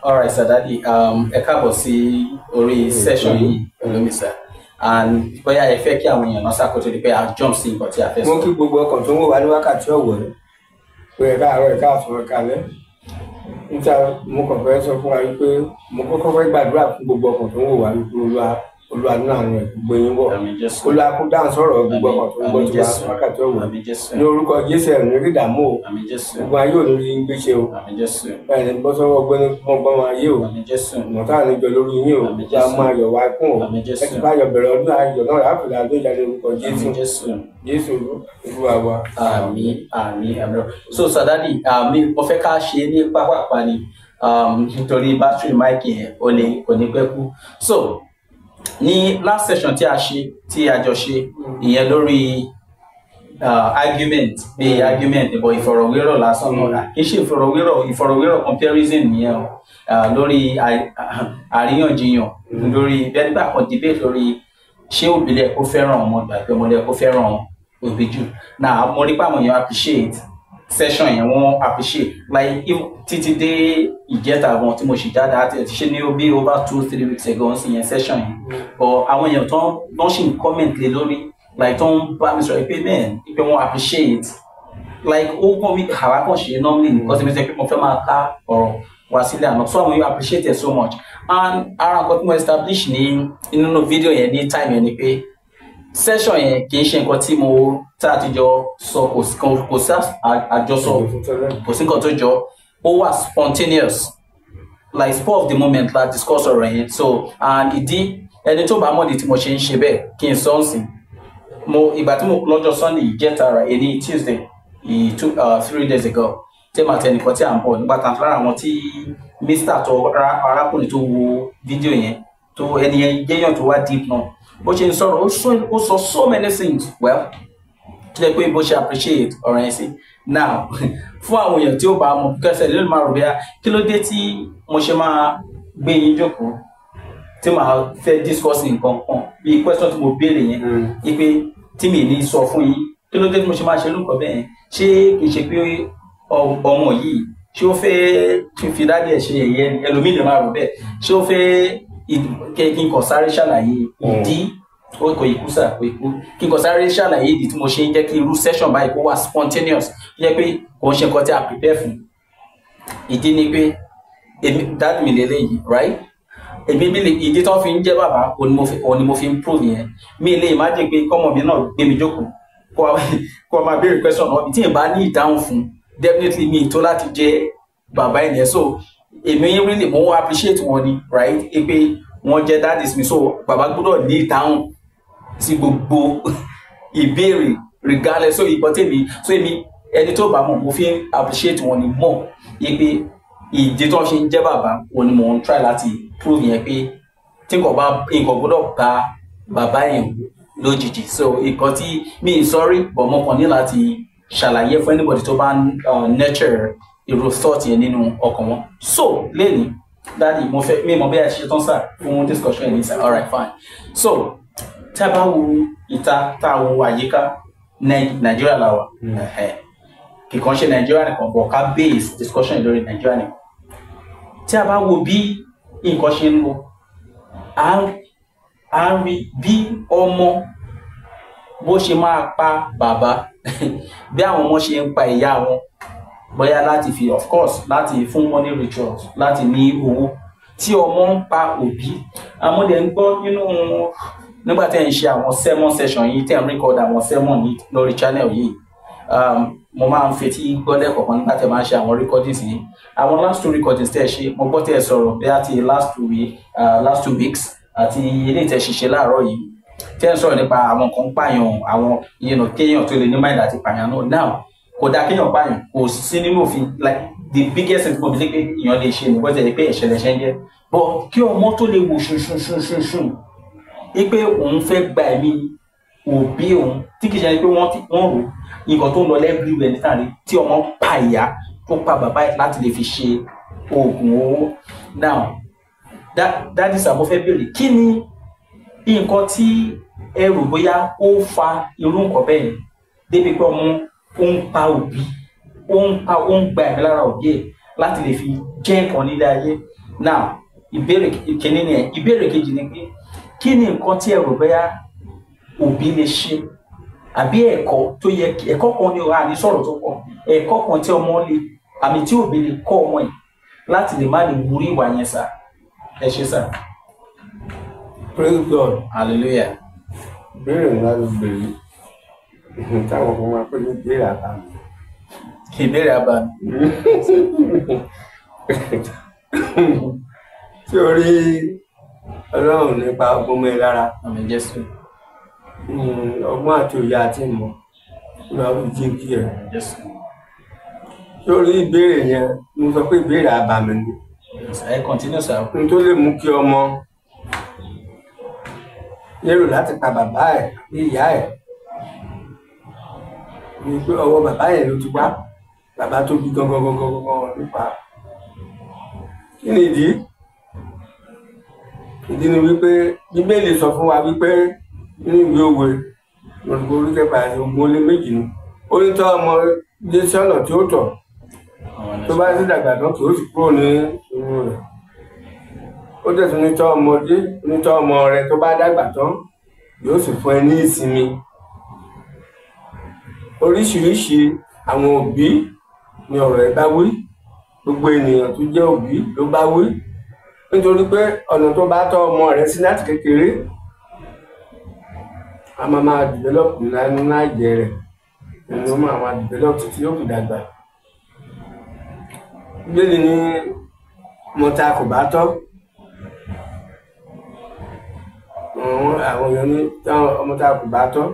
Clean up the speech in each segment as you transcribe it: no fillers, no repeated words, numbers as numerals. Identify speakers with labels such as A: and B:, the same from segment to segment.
A: Alright, sir, daddy, ẹ káàbọ̀ sí orí session yìí pẹ̀lú mi, sir. And bóyá ẹ fẹ́ kí àwọn èèyàn náà ṣàkóso di pé a jump sí nǹkan tí a fẹ́
B: Mo
A: sọ.
B: kí gbogbo ọkàn tó ń wò wá ní wákàtí ọ̀wọ̀ yìí pé ẹ káàárọ̀, ẹ káàsán, ẹ káalẹ́. Níta mo kàn fẹ́ sọ fún wa wípé mo kọ́kọ́ fẹ́ gbàdúrà fún gbogbo ọkàn tó ń wò wá wípé Olúwa, Olúwa nínú àánú ẹ̀ gbogbo yín wọ̀.
A: Àmín Jésù.
B: Olúwa kó dáhùn sọ̀rọ̀ gbogbo ọkàn tó ń gbọ́
A: Àmín
B: tiwa
A: Jésù.
B: wákàtí ọ̀wọ̀.
A: Àmín Jésù.
B: Ní orúkọ Jésù, ẹ̀ ní rí ìdààmú o.
A: Àmín Jésù.
B: Gbogbo ayé ò ní rí yín gbé ṣe o.
A: Àmín Jésù.
B: Ẹ̀ ní bọ́ sọ́wọ́ ọgbẹ́ni gbọ́ngbọ́n ayé o.
A: Àmín Jésù.
B: Mọ̀tá àníjọ lórí yín o.
A: Àmín
B: Kí a
A: Jésù.
B: máa yọ̀ wá kún o.
A: Àmín Jésù.
B: Ẹ ti bá yọ̀ bẹ̀rẹ̀ ọdún, ayọ̀ náà láàfin àdó ìjáde orúkọ Jésù.
A: Àmín Jésù.
B: Jésù Olúwa wa.
A: Àmín, àmín, àmín. So, sir, daddy, àmín, mo fẹ́ ká ṣe ní pápápá ni, nítorí battery mic yẹn ó lè kò ní pẹ́ kú. So ní last session tí a ṣe, tí a jọ ṣe, ìyẹn lórí argument, bí argument ìbọn ìfọ̀rọ̀wérọ̀ lásán náà, kì í ṣe ìfọ̀rọ̀wérọ̀, ìfọ̀rọ̀wérọ̀ comparison nìyẹn o, lórí àríyànjiyàn lórí bẹ́ẹ̀ nígbà kan, debate lórí ṣé òbí lẹ kó fẹ́ràn ọmọ àti ọmọ lẹ kó fẹ́ràn òbí jù. Now, mo rí pé àwọn èèyàn appreciate session yẹn, wọ́n appreciate, like if títí dé ìjẹta àwọn tí mo ṣì jáde àti ẹ̀ ti ṣe ní bí over 2-3 weeks ago ń sìn yẹn session yẹn, but àwọn èèyàn tó ń ṣì ń comment lé lórí, like tó ń bá mi sọ̀rọ̀ pé man, pé wọ́n appreciate, like ó kàn mí, àwa kàn ṣe normally because mi sọ pé mo fẹ́ máa ká ọ̀rọ̀ wá sílẹ̀ àná. So àwọn èèyàn appreciate it so much. And ara nǹkan tí mo establish ní nínú fídíò yẹn ní time yẹn ni pé session yẹn kì í ṣe nǹkan tí mo tá a ti jọ sọ, kò sí àjọsọ, kò sí nǹkan tó jọ. Ó wà spontaneous, like spur of the moment la discuss ọ̀rọ̀ yẹn. So and ìdí, ẹni tó bá mọ̀ ní tí mo ṣe ń ṣe bẹ́ẹ̀, kí n sọ ń sìn, mo ìgbà tí mo lọ́jọ́ Sunday ìjẹta rà, èní Tuesday, 2, 3 days ago, tí màá tẹ nìkan tí à ń bọ̀ nígbà tá lára àwọn tí mr tó arákùnrin tó wo fídíò yẹn, tó ẹni yẹn jẹ́yàn tó wá deep náà, bó ṣe ń sọ̀rọ̀, ó sọ so many things, well, tó jẹ́ pé bó ṣe appreciate ọ̀rọ̀ yẹn sí. Now, fún àwọn èèyàn tí ó bá mọ̀, kẹsẹ̀ lè máa rò bíyà kí ló dé tí mo ṣe máa gbé yín jókòó tí màá fẹ́ discuss nǹkan kan bí question tí mo béèrè yẹn, ipe tí mi ní sọ fún yín, kí ló dé tí mo ṣe máa ṣe lóǹkan bẹ́ẹ̀ yẹn? Ṣé kì í ṣe pé ọmọ yìí, ṣé ó fẹ́ kí n fi daddy ẹ̀ ṣe yẹ̀yẹ́ ni? Ẹlòmíì lè máa rò bẹ́ẹ̀. Ṣé ó fẹ́ kí n kàn sáré ṣàlàyé ìdí? Ó kò ikú sà, kò ikú. Kí n kàn sáré ṣàlàyé ìdí tí mo ṣe ń jẹ́ kí irú session báyìí kó wà spontaneous, tó jẹ́ pé kò ń ṣe nǹkan tí a prepare fún. Ìdí ni pé èmi, daddy mi lélẹ́yìí, right? Èmi bí lè ìdí tó fi ń jẹ́ bàbá, òun ni mo fi ń prove yẹn. Mi lè má jẹ́ pé kọ́mọ mi náà gbé mi jókòó kó wá máa béèrè question náà tí n bá ní ìdáhùn fún. Definitely mi tó láti jẹ́ bàbá ẹ̀ nìyẹn. So èmi really mo appreciate wọn ni, right, pé wọ́n jẹ́ daddies mi. So bàbá gbọ́dọ̀ ní ìdáhùn sí gbogbo ìbéèrè regardless. So ìbọn tèmi, so èmi, ẹni tó bá mọ̀, mo fi ń appreciate wọn ni mọ̀ pé ìdí tó ń ṣe ń jẹ́ bàbá, òun ni mò ń try láti prove yẹn, pé tí nǹkan bá nǹkan gbọ́dọ̀ bá bàbá yẹn lójijì. So nǹkan tí mi ì sorry, but mo kàn ní láti ṣàlàyé fún anybody tó bá ń nurture irú thought yẹn nínú ọkàn wọn. So lẹ́ni, daddy, mo fẹ́ mi mọ̀ bí a ṣe tán sà fún discussion yẹn ní sà. Alright, fine. So tí a bá wo ìta, tá a wo àyíká, Nàìjíríà la wà. Ẹ̀hẹ̀. Kì kàn ṣe Nàìjíríà nìkan, but ká base discussion yìí lórí Nàìjíríà nìkan. Tí a bá wo bí nǹkan ṣe ń lọ, à ń rí bí ọmọ bó ṣe máa pa bàbá, bí àwọn ọmọ ṣe ń pa ìyá wọn, bóyá láti fi, of course, láti fún money rituals, láti ní owó, tí ọmọ ń pa òbí. Àmọ́ ń gbọ́ nínú nígbà tí ẹ̀ ń ṣe àwọn sermon session yìí, tẹ̀ ń record àwọn sermon yìí lórí channel yìí, mo máa ń fetí gbọ́ lẹ́kọ̀ọ̀kan nígbà tí ẹ máa ń ṣe àwọn recordings yìí. Àwọn last two recordings tẹ́ ẹ ṣe, mo gbọ́ tẹ́ ẹ sọ̀rọ̀ bí àti last 2 weeks àti eléyìí tẹ́ ẹ ṣiṣẹ́ láàárọ̀ yìí, tẹ́ ẹ sọ̀rọ̀ nípa àwọn kan pààyàn, àwọn kéèyàn tó lè ní mind àti pààyàn náà. Now, kò dáa kéèyàn pààyàn, kò sí nínú òfin. Like the biggest thing mo believe pé èèyàn lè ṣe ní bọ́sẹ̀ yìí pé ẹ̀ṣẹ̀ lẹ̀ṣẹ̀ ń jẹ́, but kí ọmọ tó lè wò ṣunṣunṣunṣun pé òun fẹ́ gba ẹ̀mí òbí òun, tí kì í ṣe pé wọ́n rò nǹkan tó ń lọ everywhere níta rí, tí ọmọ pa ìyá, tó pa bàbá ẹ̀ láti lè fi ṣe oògùn owó. Now, daddy sir, mo fẹ́ béèrè, kí ni nǹkan tí ẹ rò bóyá ó fa irú nǹkan bẹ́ẹ̀ débi pé ọmọ ó ń pa òbí, ó ń pa, ó ń gba ẹ̀mí lára òbí ẹ̀ láti lè fi jẹ́ nǹkan nílé ayé? Now ìbéèrè kìíní ni ẹ. Ìbéèrè kejì ni pé kí ni nǹkan tí ẹ rò bóyá òbí lè ṣe àbí ẹ̀kọ́ tó yẹ, ẹ̀kọ́ kan ni àní sọ̀rọ̀ tó pọ̀, ẹ̀kọ́ kan tí ọmọ lè àmì tí òbí lè kọ́ ọmọ ẹ̀ láti lè má lè wúrí ìwà yẹn sà. Ẹ ṣé sà.
B: Praise God.
A: Hallelujah.
B: Ìbéèrè ńlá ló béèrè táwọn kan máa pè ní ìbéèrè àbàmì.
A: Ìbéèrè àbàmì.
B: Tí o rí Ọlọ́run nípa ọgbọ́n mọ́ ẹ lára.
A: Àmín Jésù.
B: Ọgbọ́n àti òye àti ìmọ̀ ló wá fi jíǹkí ẹ̀.
A: Àmín Jésù.
B: Tí o rí ìbéèrè yẹn, mo sọ pé ìbéèrè àbàmì ni.
A: Ẹ continue sir.
B: N tó lè mú kí ọmọ lérò láti pa bàbá ẹ̀ àbí ìyá ẹ̀ ni pé ọwọ́ bàbá yẹn ló ti wá, bàbá tó bí gangan gangan gangan nípa. Kí ni ìdí? Ìdí ni wípé Bíbélì sọ fún wa wípé nínú ìwé òwe lórúkọ orí kẹfà àti 22 ni ó ní tọ́ ọmọ dé sọ́nà tí ó tọ́, tó bá sì dàgbà tán kì ó sì kúrò ní inú rẹ̀. Ó tẹ̀sùn ní tọ́ ọmọdé ní tọ́ ọmọ rẹ̀ tó bá dàgbà tán yóò sì fún ẹ ní ìsinmi. Oríṣiríṣi àwọn òbí ni ọ̀rọ̀ ẹ̀ bá wí, gbogbo ènìyàn tó jẹ́ òbí ló bá wí, nítorí pé ọ̀nà tó bá tọ́ ọmọ rẹ̀ sí láti kékeré a máa máa develop nínú àìjẹ rẹ̀, nínú máa máa develop títí yóò fi dàgbà. Bíbélì ní ọmọ tá a kò bá tọ́, àwọn èèyàn ní ọmọ tá a kò bá tọ́,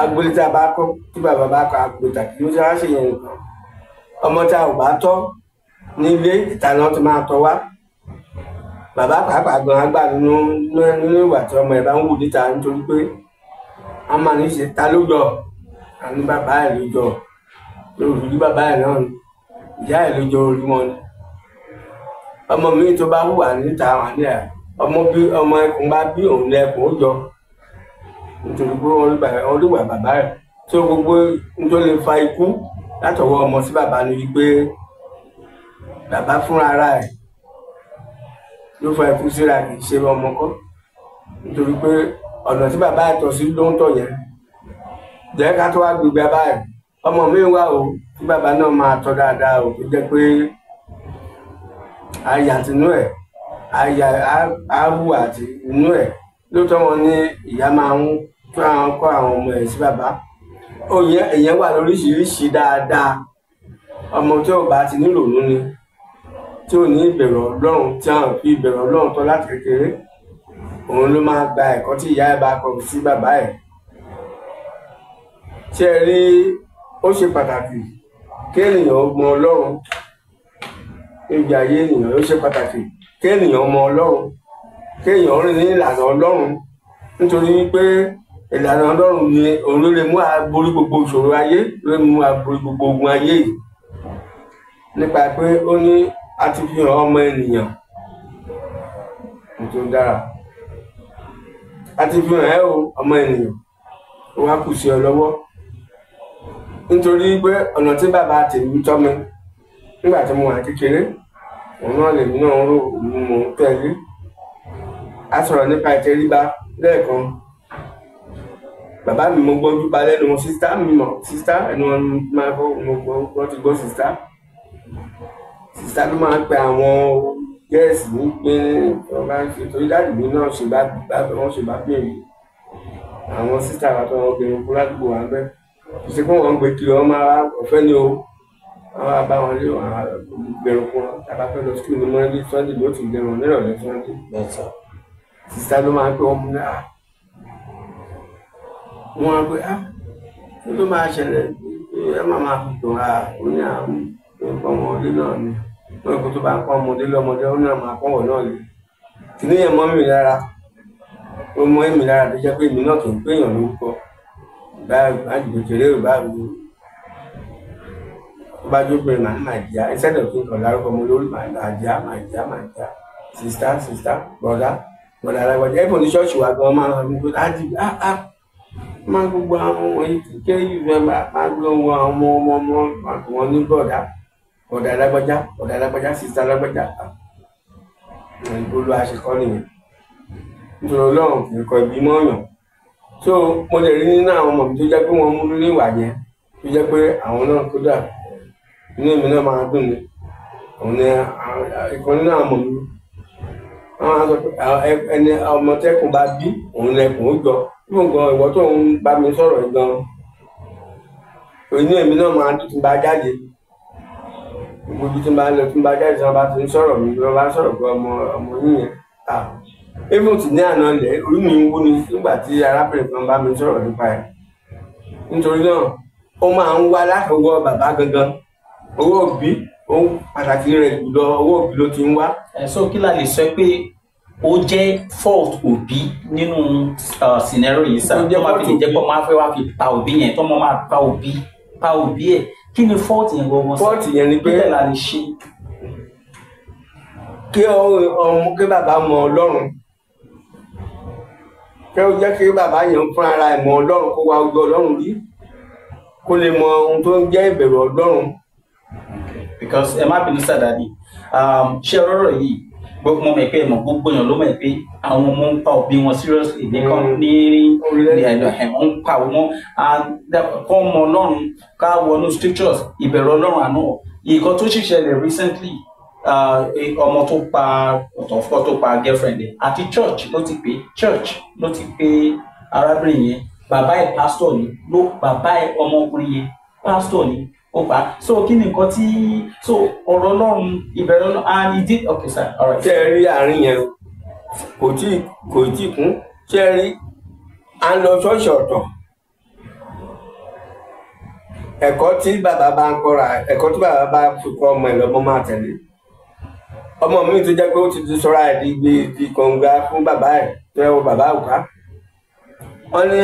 B: agbolé tí a bá kọ́, tí bàbá bá kọ́ agbolé tàbí ó ṣe wá ṣe yẹn nìkan. Ọmọ tá a ò bá tọ́ nílé ìta náà ti máa tọ́ wá. Bàbá pàápàá gan agbá nínú ìwà tí ọmọ ẹ̀ bá ń wù níta, nítorí pé wọ́n máa ní ṣe ta ló jọ, àní bàbá ẹ̀ ló jọ, lórí bàbá ẹ̀ náà ni, ìyá ẹ̀ ló jọ orí wọn ni. Ọmọ mi tó bá hùwà níta wà ní ẹ̀, ọmọ bí ọmọ ẹkùn bá bí òun lẹkùn ó jọ, nítorí pé wọ́n rí wà bàbá ẹ̀. Tó gbogbo nítorí lè fa ikú látọwọ́ ọmọ sí bàbá ni wípé bàbá fúnra ara ẹ̀ ló fa ikú síra, kì í ṣe ọmọ kọ́, nítorí pé ọ̀nà tí bàbá ẹ̀ tọ́ sí ló ń tọ̀ yẹn. Jẹ́ ká tó wá gbé bàbá ẹ̀, ọmọ mi wà o tí bàbá náà máa tọ́ dáadáa o, tó jẹ́ pé àyà tinú ẹ̀, àyà áwù àti inú ẹ̀. Lóòótọ́ wọn ní ìyá máa ń kọ́ àwọn ọmọ ẹ̀ sí bàbá. Òye èèyàn wà lóríṣiríṣi dáadáa. Ọmọ tí ò bá ti nírònú ni, tí ò ní ìbẹ̀rù Ọlọ́run, tí àwọn fi ìbẹ̀rù Ọlọ́run tọ́ láti kékeré, òun ló máa gba ẹ̀kọ́ tí ìyá ẹ̀ bá kọ sí bàbá ẹ̀. Ṣé ẹ rí, ó ṣe pàtàkì kí ènìyàn mọ Ọlọ́run níbi ayé ènìyàn. Ó ṣe pàtàkì kí ènìyàn mọ Ọlọ́run, kí èèyàn rìn ní ìlànà Ọlọ́run, nítorí wípé ìlànà Ọlọ́run ni òun ló lè mú aborí gbogbo ìṣòro ayé, ló lè mú aborí gbogbo ogun ayé yìí. Nípa pé ó ní a ti fi hàn ọmọ ènìyàn tó dára, a ti fi hàn ẹ́ o ọmọ ènìyàn, ó wá kù sí ọ lọ́wọ́. Nítorí pé ọ̀nà tí bàbá tèmi tọ́ mi nígbà tí mo wà kékeré, òun náà lèmi náà ń rò, òun mò ń tẹ̀lé. A sọ̀rọ̀ nípa ìtẹríba lẹ́ẹ̀kan. Bàbá mi mo gbọ́njú ba lẹ́nu wọn, sísá mi mọ̀, sísá ẹnu wọn máa kọ́, mo gbọ́ ti gbọ́ sísá. Sísá ló máa ń pe àwọn gẹ́ẹ̀sì ní pé wọ́n bá ń ṣe, torí dáàdì mi náà ṣe bá wọ́n ṣe bá bèrè. Àwọn sísá wa tó wọn gbèrò kú ládùúgbò wa ń bẹ́. Kò sí pé wọ́n ń gbé kiri, wọ́n máa wá ọ̀fẹ́ ni o. Wọ́n wá bá wọn lé wọn gbèrò fún wọn. Tá a bá fẹ́ lọ sukùl ní Monday, Sunday ló ti gbèrò nírọ̀lẹ́ Sunday. Sísá ló máa ń pè wọ́n mú náà. Wọ́n á pé, ah, kí ló máa ṣẹlẹ̀? Ẹ má máa fi dùn á, ó ní àwọn nǹkan ọmọdé náà ni. Wọ́n kò tó bá ń kọ́ ọmọdé lọ́mọdé, ó ní àwọn àpọ̀wọ̀ náà le. Kìnní yẹn mọ́ mi lára, ó mọ́ mi lára tó jẹ́ pé èmi náà kì í pé èèyàn lórúkọ. Bá kékeré ò bá mi. Ó bá jókòó rẹ̀, màá ní màá jíá. Instead of kí n kàn lárúkọ mo lórí, màá jíá, màá jíá, màá jíá. Sister, sister, brother, brother alágbájá. Ẹ̀fọn ní ṣọ́ọ̀ṣì wa gan máa ń sọ pé, ah, ah, máa gbogbo àwọn wọ̀nyí kékeré yìí fẹ́ máa gbé wọn àwọn ọmọ ọmọ ọmọ wọn ní bọ̀dá, bọ̀dá alágbájá, bọ̀dá alágbájá, sister alágbájá. Olúwa ṣe kọ́ nìyẹn, nítorí Ọlọ́run kì í kọ ibi mọ́yàn. So mo lè rí nínú àwọn ọmọ mi tó jẹ́ pé wọ́n mú ní ìwà yẹn, tó jẹ́ pé àwọn náà kódà inú èmi náà máa dùn ni. Òun ni ìkan nínú àwọn ọmọ mi, wọ́n á sọ pé ẹni ọmọ tẹ́kùn bá bí òun lẹkùn ó jọ. Bí nǹkan ìwọ tó ń bá mi sọ̀rọ̀ yìí gan, inú èmi náà máa dùn tí n bá jáde. Gbogbo ibi tí n bá lọ, tí n bá jáde, tí wọ́n bá ti ń sọ̀rọ̀ mi, wọ́n bá ń sọ̀rọ̀ pé ọmọ ọmọ yín yẹn, ah, even tí ní àná lẹ̀, orí mi ń wú ni nígbà tí arábìnrin kan bá mi sọ̀rọ̀ nípa ẹ̀. Nítorí náà ó máa ń wá látọwọ́ bàbá gangan. Owó òbí ó pàtàkì rẹ̀ jùlọ, owó òbí ló ti ń wá.
A: Ẹ so kí la lè sọ pé ó jẹ́ fault òbí nínú scenario yìí sá?
B: Ó jẹ́
A: tó máa fi lè
B: fault
A: jẹ́ pé
B: òbí.
A: ọmọ á fẹ́ wá fi pa òbí yẹn, tó mọ máa pa òbí ẹ̀, kí ni fault yẹn gbọ́ngàn sá?
B: Fault yẹn ni pé
A: kí la lè ṣe?
B: Kí ọmọ, kí bàbá mọ Ọlọ́run, kí ó jẹ́ kí bàbá yẹn fún ara ẹ̀ mọ Ọlọ́run, kó wá ojú Ọlọ́run rí, kó lè mọ ohun tó ń jẹ́ ìbẹ̀rù Ọlọ́run.
A: Because ẹ má bínú sá, daddy, ṣé ọ̀rọ̀ yìí gbogbo mọ̀ pé mọ̀, gbogbo èèyàn ló mọ̀ pé àwọn ọmọ ń pa òbí wọn seriously ní kan ní ní ẹ̀ wọ́n ń pa wọn kọ́ ọmọ Ọlọ́run ká wọnú scriptures, ìbẹ̀rù Ọlọ́run àná. Ìkan tó sì ṣẹlẹ̀ recently, ọmọ tó pa ọ̀tọ̀fọ́, tó pa girlfriend ẹ̀, àti church ló ti pè, church ló ti pè arábìnrin yẹn. Bàbá ẹ̀ pastor ni, ló bàbá ẹ̀, ọmọkùnrin yẹn pastor ni, ó pa. So kí ni nǹkan tí, so ọ̀rọ̀ Ọlọ́run, ìbẹ̀rù Ọlọ́run, and he did okay sir, all right.
B: Ṣé ẹ rí àárín yẹn, kò tí kún. Ṣé ẹ rí, à ń lọ ṣọ́ọ̀ṣì ọ̀tọ̀. Ẹ̀kọ́ tí bàbá bá ń kọ́ra, ẹ̀kọ́ tí bàbá bá fi kọ́ ọmọ ẹ̀ lọ́mọ máa tẹ̀lé. Ọmọ mi tó jẹ́ pé ó ti di sọ́ra ẹ̀ di gbé di kọ̀ǹga fún bàbá ẹ̀ tó yẹ wọ bàbá òká. Wọ́n ní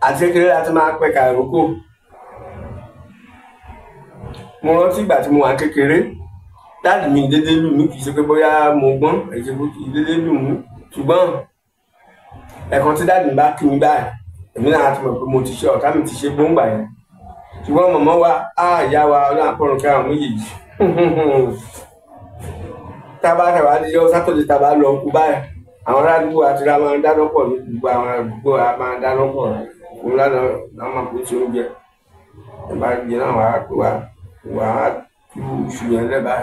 B: àti kékeré láti máa pẹ̀ka ìrókò. Mo rántí ìgbà tí mo wà kékeré, daddy mi dédé lù mí. Kì í ṣe pé bóyá mo gbọ́n, kì í ṣe pé kì í dédé lù mí, ṣùgbọ́n ẹ̀kan tí daddy mi bá kí mi báyìí, èmi náà ti mọ̀ pé mo ti ṣe, ọ̀tá mi ti ṣe gbóngbà yẹn. Ṣùgbọ́n mọ̀mọ́ wa á, ìyá wa, Ọlọ́run àpọ̀rùn kí àwọn méjèèjì, tá a bá tẹ̀wá díjọ́ Saturday, tá a bá lọ kú báyìí, àwọn ará àdúgbò àti ra máa ń dáná pọ̀ ní gbogbo àwọn àdúgbò, a máa ń dáná pọ̀. Òun lánàá náà máa kó sí oúnjẹ ẹ bá jẹ náà, wàá pé wá wàá tú iṣu yẹn lẹ́bàá,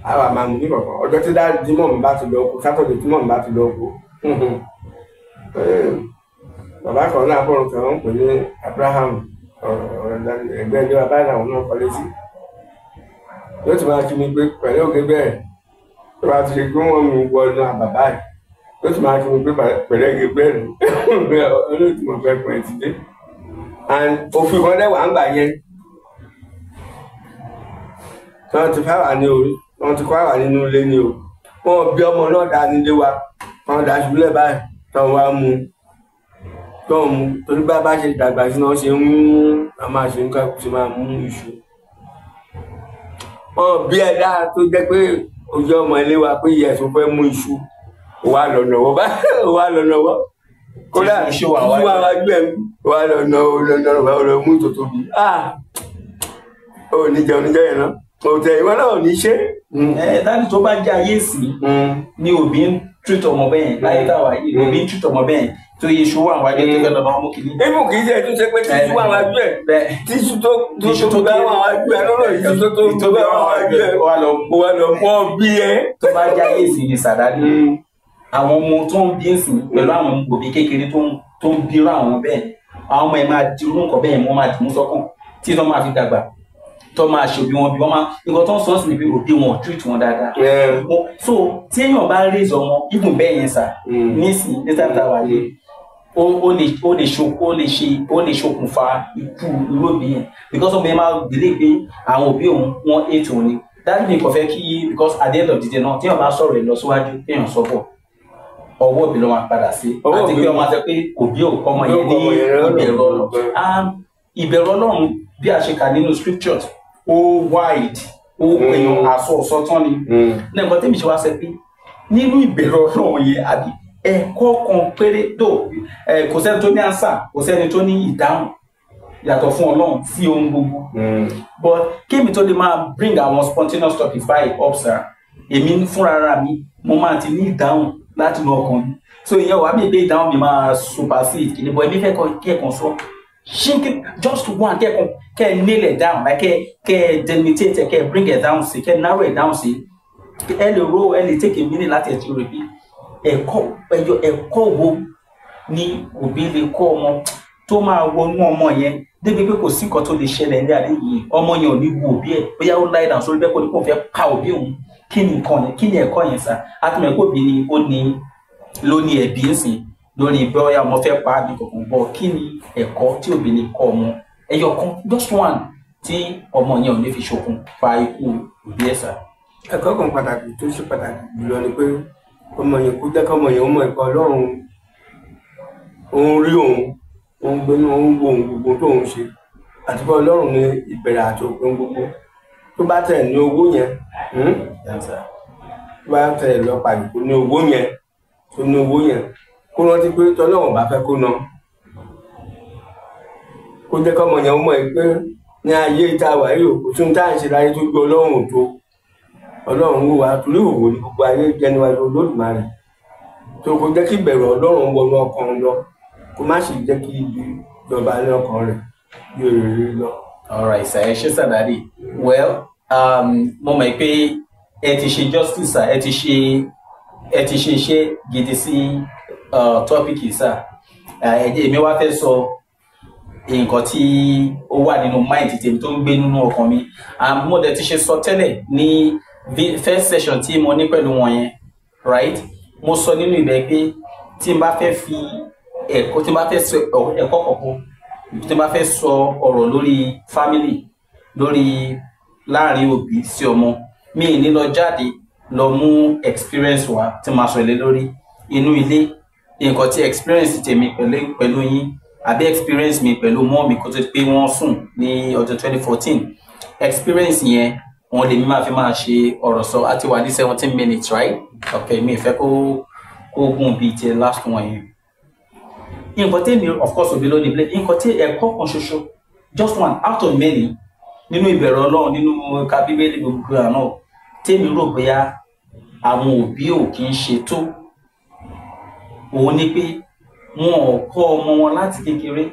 B: á wà máa mú ní kọ̀ọ̀kan. Ọjọ́ tí daddy mọ̀ mi bá ti lọ kú, Saturday tí mọ̀ mi bá ti lọ kú, bàbá kan náà bọ̀rùn kan ń pè ní Abraham, ẹgbẹ́ ilé wa báyìí làwọn náà kọ́lé sí, yóò ti máa kí mi pé pẹ̀lú òkè bẹ́ẹ̀. Tó bá ti ṣe kí wọ́n mi wọ inú àbàbá yìí, yóò ti máa kí mi pé pẹ̀lú òkè bẹ́ẹ̀, olóòtú mọ̀ pé pẹ̀ ti dé. And òfin kan dẹ̀ wà ń gbà yẹn tí wọ́n ti fẹ́ wà ní o, wọ́n ti kọ́ wà nínú ilé ni o. Wọ́n bí ọmọ náà dá nílé wa, wọ́n dá ṣubúlẹ̀ báyìí tí wọ́n wá mú tó ń mú, torí bá bá ṣe dàgbà sí náà ṣe ń a máa ṣe nǹkan ṣe máa mú iṣu. Wọn bí ẹ̀dá tó jẹ́ pé ojú ọmọ ilé wa pé ìyẹn tó fẹ́ mú iṣu, ó wá lọ nọwọ́ bá, ó wá lọ nọwọ́, kódà
A: iṣu wà wájú.
B: Iṣu wà wájú ẹ̀, ó wá lọ nà, ó lọ nà, ó lọ mú tó tóbi. Ah, ó ní jẹun níjọ́ yẹn náà, kò tẹ ìwọ náà ò ní ṣe.
A: Ẹ daddy, tó bá jẹ́ ayé ìsìn ni òbí ń treat ọmọ bẹ́ẹ̀ láyé táwa yìí, òbí ń treat ọmọ bẹ́ẹ̀ tó yẹ iṣu wà wájú tó fẹ́ lọ́nà ọmọ kìíní.
B: Ibù kì í ṣe tún ṣe pé tí iṣu wà wájú ẹ̀,
A: bẹ́ẹ̀
B: tí iṣu tó tó tó bá wà wájú ẹ̀ lọ́nà, iṣu tó tó bá wà wájú ẹ̀,
A: wà lọ
B: ó wá lọ mọ́ bí ẹ.
A: Tó bá jẹ́ ayé ìsìn ni sir daddy, àwọn ọmọ tó ń bí ìsìn pẹ̀lú àwọn òbí kékeré tó ń bírú àwọn bẹ́ẹ̀, àwọn ọmọ ẹ̀ máa di irú nǹkan bẹ́ẹ̀, wọ́n máa dì mú sọ́kàn tí tó máa fi dàgbà, tó máa ṣe òbí wọn bí wọ́n máa. Nǹkan tó ń sọ sí ni pé òbí wọn ò treat wọn dáadáa. So tí èèyàn bá raise ọmọ even bẹ́ẹ̀ yẹn sà, nísìn ní time tá a wà yìí, ó lè ṣokùnfà ikú irú òbí yẹn, because ọmọ yẹn máa gbélé pé àwọn òbí òun wọ́n hate òun ni. That mean kò fẹ́ kí, because at the end of the day náà, téèyàn bá sọ̀rọ̀ ẹ̀ lọ síwájú, téèyàn sọ bọ̀, ọwọ́ òbí ló máa padà sí.
B: Ọwọ́
A: àti
B: òbí.
A: Pé ọmọ àti pé òbí ò kọ́ ọmọ yẹn ní
B: Òbí ò kọ́ ọmọ yẹn lọ́nà.
A: Ìbẹ̀rù Ọlọ́run. And ìbẹ̀rù Ọlọ́run bí a ṣe kà nínú scriptures, ó wide, ó èèyàn àsọ ọ̀sọ́tán ni. Ní nǹkan tẹ́mi ṣe wá sọ pé nínú ìbẹ̀rù Ọlọ́run yẹn, àbí ẹ̀kọ́ kan péré tó ẹ̀, kò sẹ́ni tó ní answer, kò sẹ́ni tó ní ìdáhùn yàtọ̀ fún Ọlọ́run sí ohun gbogbo. But kémi tó lè máa bring àwọn spontaneous topics báyìí up sir, Èmi fúnra mi, mo máa ti ní ìdáhùn láti inú ọkàn mi, so ìyẹn wàá mi pé ìdáhùn mi máa supersede kìíní bọ́. Èmi fẹ́ kọ́ kẹ́ẹ̀kan sọ ṣínkì, just one, kẹ́ẹ̀kan kẹ́ ẹ nail it down, like kẹ́ ẹ delimitate, kẹ́ ẹ bring it down sí, kẹ́ ẹ narrow it down sí. Ẹ lè ro, ẹ lè take a minute láti ẹ̀ ti rò bí ẹ̀kọ́ ẹyọ, ẹ̀kọ́ wo ni òbí lè kọ́ ọmọ tó máa wọnú ọmọ yẹn débi pé kò sí nǹkan tó lè ṣẹlẹ̀ ní alẹ́ yìí, ọmọ yẹn ò ní wo òbí ẹ̀, bóyá ó lie down sórí bẹ́ẹ̀ kó ní kó fẹ́ pa òbí òun? Kí ni nǹkan yẹn? Kí ni ẹ̀kọ́ yẹn sá? Àtúmọ̀ ẹ̀kọ́ òbí ni ó ní ló ní ẹ̀bí ń sìn lórí bóyá ọmọ fẹ́ pa á bí kankan bọ̀. Kí ni ẹ̀kọ́ tí òbí lè kọ́ ọmọ, ẹyọ kan, just one, tí ọmọ yẹn ò ní fi ṣokùnfà ikú òbí ẹ̀ sá?
B: Ẹ̀kọ́ kan pàtàkì tó ṣe pàtàkì jùlọ ni pé ọmọ yẹn, kó jẹ́ kọ́mọ yẹn ó mọ̀ ẹ̀kọ́ Ọlọ́run òun rí òun, òun gbénú, òun wo òun gbogbo tó òun ṣe, àti pé Ọlọ́run ní ìbẹ̀rẹ̀ àti òpin gbogbo. Tó bá tẹ̀ ní owó yẹn, tó bá tẹ̀ lọ pàdé kó ní owó yẹn, tó ní owó yẹn, kó rántí pé tọ́lọ́run bá fẹ́ kó ná. Kó jẹ́ kọ́mọ yẹn ó mọ̀ pé ní ayé tá a wà yìí, kò tún tá à ń ṣe láyé tó gbé Ọlọ́run ò tó. Ọlọ́run wò wá, torí òwò ní gbogbo ayé jẹ́ níwájú Olódùmarè. Tó kó jẹ́ kí ìbẹ̀rù Ọlọ́run wọnú ọkàn lọ, kó má sì jẹ́ kí ibi jọba ní ọkàn rẹ̀ bí òrèrè lọ.
A: Alright sir, ẹ ṣé sir, daddy. Well, mo mọ̀ pé ẹ ti ṣe justice sir, ẹ ti ṣe iṣẹ́ gidi sí topic yìí sir. Èmi wá fẹ́ sọ nǹkan tí ó wà nínú mind tèmi, tó ń gbé nínú ọkàn mi. Mo dẹ̀ ti ṣe sọ tẹ́lẹ̀ ní first session tí mo ní pẹ̀lú wọn yẹn, right? Mo sọ nínú ibẹ̀ pé tí n bá fẹ́ fi ẹ̀kọ́, tí n bá fẹ́ sọ ẹ̀kọ́ kọ̀ọ̀kan, tí n bá fẹ́ sọ ọ̀rọ̀ lórí family, lórí láàrin òbí sí ọmọ, mi ì ní lọ jáde lọ mú experience wá tí màá sọ lé lórí. Inú ilé, nǹkan tí experience tèmi pẹ̀lú yín, àbí experience mi pẹ̀lú mọ́ mi kó tó di pé wọ́n sùn ní ọdún 2014, experience yẹn wọn lèmi máa fi máa ṣe ọ̀rọ̀ sọ. Àti wà ní 17 minutes, right? Okay, mi ì fẹ́ kó gùn bíi ti last one yẹn. Nǹkan tèmi, of course, òbí ló ní blame. Nǹkan tí ẹ̀kọ́ kan ṣoṣo, just one out of many, nínú ìbẹ̀rù Ọlọ́run, nínú ká Bíbélì gbogbo àná, tèmi rò bóyá àwọn òbí ò kí ń ṣe tó, òun ni pé wọn ò kọ́ ọmọ wọn láti kékeré